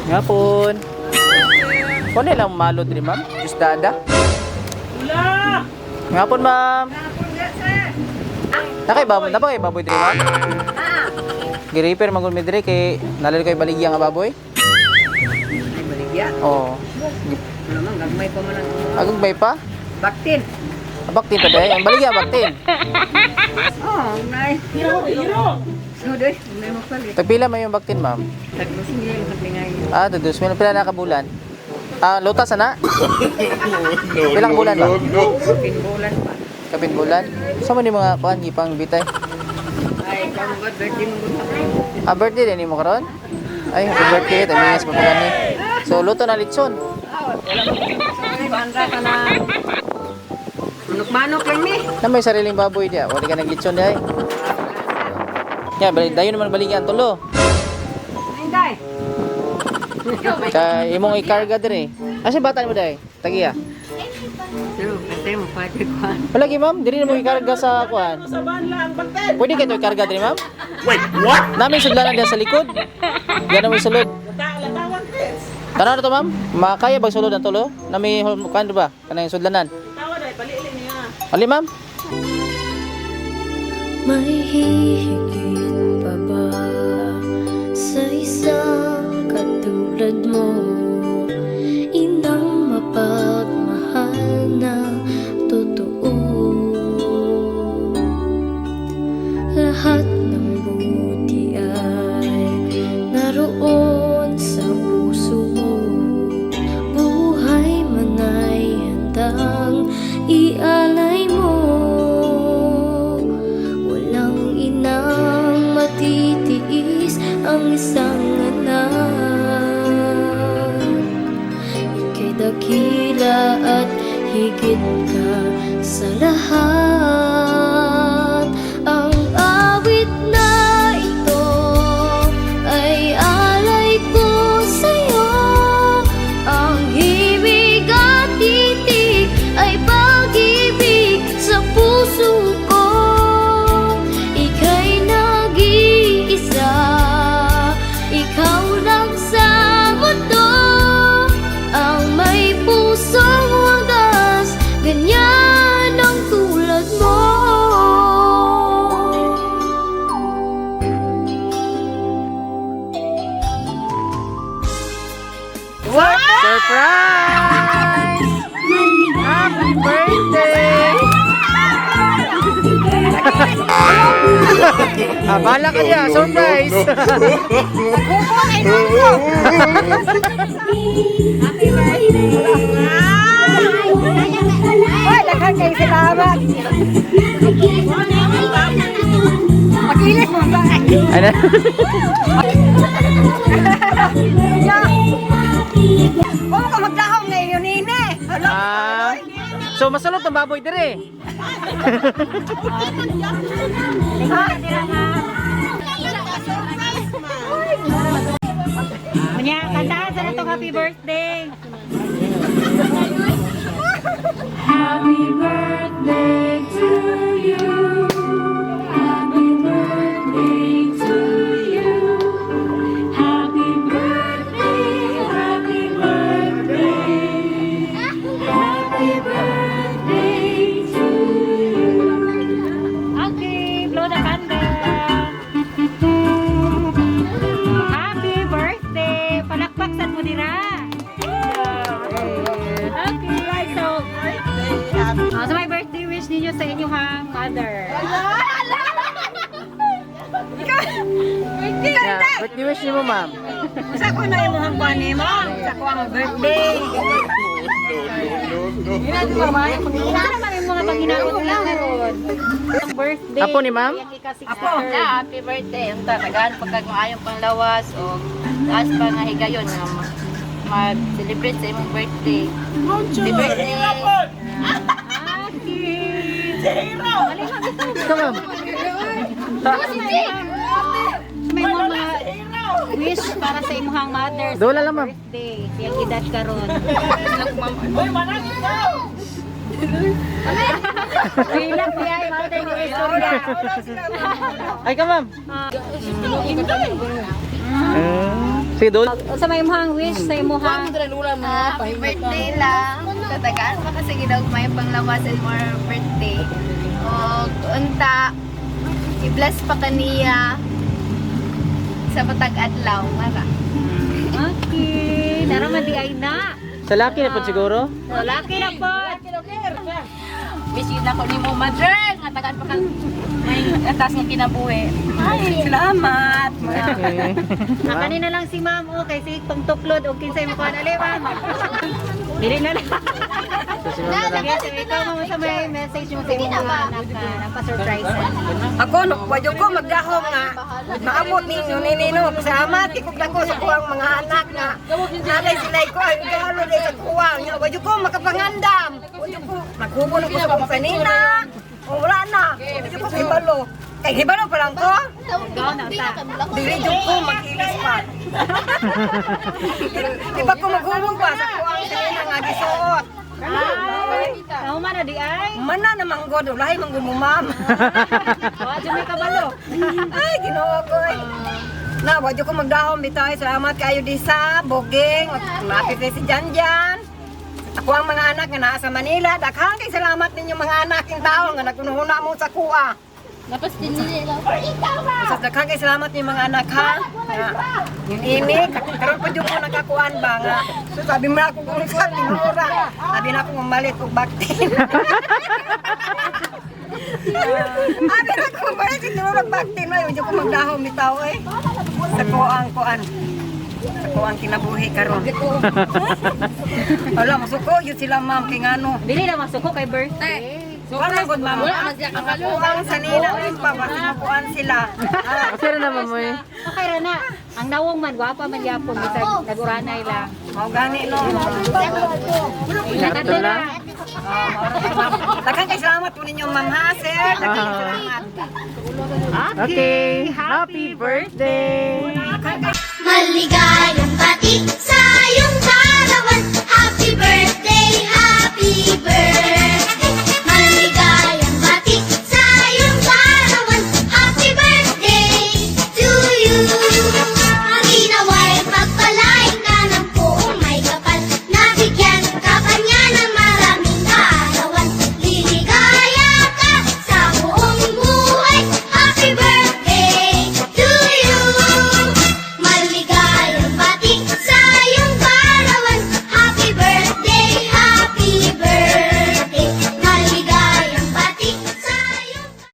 Ngapon. Kuno lang malo diri, ma'am. Diyos dada. Wala! Ngapon, ma'am. Nakay baboy, napakay baboy diri, ma'am. Gi-repair man gud mi diri kay nalil kay baligya nga baboy. Ay, baligya. Oo. Wala man, gagmay pa man ang Agugbay pa? Baktin. Abaktin pa day. Ang baligya baktin. Oh, nay. Hero, hero! So, doy, may mapalit. Tagpila man yung baktin, ma'am? Taglusin niya yung katlingay. Ah, dudus. Pila na ka bulan? Ah, lutas ana? Pilang bulan ba? Pinbulan pa. Kapin bulan? Sa man ni mga kuan gipang bitay? Ay, ikaw mo ba, birthday mo ba? Ah, birthday din nimo karon? Ay, happy birthday. Tamingas pa pa gani. So, luto na litson. Kuan ra ka na. Manok-manok lang ni. Na may sariling baboy diya. Wala ka naglitson diay. Ya, balik dayon naman baligyan tulo. Ay, day. Kay imong ikarga dire. Asa bata nimo day? Tagiya. Pero, kasi mo pa kuan. Wala gi ma'am, diri na mo ikarga sa kuan. Sa banla ang bakten! Pwede kayo ikarga diri, ma'am? Wait, what? Namin sudlanan diya sa likod. Diyan na may sulod. Latawan, Chris! Tanaw na to, ma'am. Makaya bag sulod ang tulo? Nami kuan ba? Kanang sudlanan. Tawa dahil, palili niya. Ali, ma'am. May hihigit pa ba sa isang katulad mo? Inang mapagmahal na totoo. Lahat ng buti ay naroon sa puso mo. Buhay man ay handang ialay mo. Walang inang matitiis ang isang anak. Ika'y dakila at higit ka sa lahat. Ang awit na ito ay alay ko sa'yo. Ang himig at titig ay pag-ibig sa puso ko. Ika'y nag-iisa, ikaw lang sa mundo ang may pusong wagas, ganyan ang tulad mo. Surprise! Happy birthday! Ah, bahala ka niya. Surprise! Ay, daghan kay salamat. Pagilis mo ba? Ano? Ya. Huwag ka magdahom na iyo nini. Hala. Ah, so masulot ang baboy dire. Kunya, kantahan sa natong happy birthday. Happy birthday to you. Happy birthday to you. Happy birthday, happy birthday. Happy birthday to you. Okay, blow the candle. Happy birthday. Palakpak sad mo dira. Okay, so oh, so my birthday wish ninyo sa inyong mother. Yeah, birthday wish nimo, ma'am. Sa ko na imong kuan nimo. Sa ko ang birthday. Ano naman yung mga panghinabot nila karon? Ang birthday. Apo ni ma'am? Apo. Na, happy birthday. Ang tatagaan pagkag maayong panglawas o taas pa nga higayon nga mag-celebrate sa imong birthday. Happy birthday! Ikaw, ma'am. May mga wish para sa imong mother sa Dola lang, ma'am. birthday. Siyang edad karon. Uy, manang ikaw! Relax niya, mother ni istorya. Ay ka, ma'am. Ah. Sige, Dol. Unsa may imong wish sa imong Happy birthday lang. Tatagaan pa kasi ginaw may panglawas and more birthday. O unta i-bless pa kaniya sa patag adlaw mara. Okay, naraman di ay na. Sa laki na po siguro. Laki na po. Wish yun ako ni mo mother nga tagaan pa kang may atas nga kinabuhi. Salamat. Okay. Ah, kanina lang si ma'am, okay, sige, pangtuklod, o kinsay mo kuhan, ali, ma'am. Dili na lang. So, si ma'am na lang. Sige, sige, ikaw, ma'am, sa may message mo sa imong mga anak na napa-surprise. Ako, no, wadyo ko magdahom nga. Maabot ninyo ninino. Salamat, ikog ko sa kuwang mga anak nga. Nalay sila ko, ay galo na sa kuwang. Nga, wadyo ko makapangandam. Wadyo ko, maghubon ako sa kong kanina. O, wala na. Wadyo ko hibalo. Kay hibalo pa lang ko. Ikaw na, ta. Dili jud ko mag-ilis pa. Di ba ko maghubog pa sa kuwang kanina nga gisuot. Ay, nahuman na di ay. Mana na manggod, ulahi manggod mo ma'am. Wa jud may kabalo. Ay, Ginoo ko. Ay. Na, wadyo ko magdahom bitaw. Salamat kayo di sa Bogeng. Malapit na si Janjan. Ako ang mga anak nga naa sa Manila. Daghang kay salamat ninyo mga anak yung tao nga nagkunuhuna mo sa kuha. Napas din nila. Sa daghang kay salamat ninyo mga anak ha. Nga, yung ini, karon pa jud ko nakakuan ba nga. So, sabi mo na ako kung sa tinura. Sabi na ako mamalit og baktin. Abi na ako mamalit og tinura og baktin. May wadyo ko magdahom bitaw eh. Sa kuang kuan. Sa kuang kinabuhi karon. Wala masuko yun sila ma'am kay ngano. Dili na masuko kay birthday. Wala gud ma'am. Ang kuang sa nila pa basta makuan sila. Ah, Okay ra naman mo eh. Okay ra na. Ang nawong man gwapa man gyapon bisag naguranay lang. Mao gani no. Ito na. Daghang kay salamat po ninyo ma'am ha sir. Daghang kay salamat. Okay. Happy birthday! Maligayang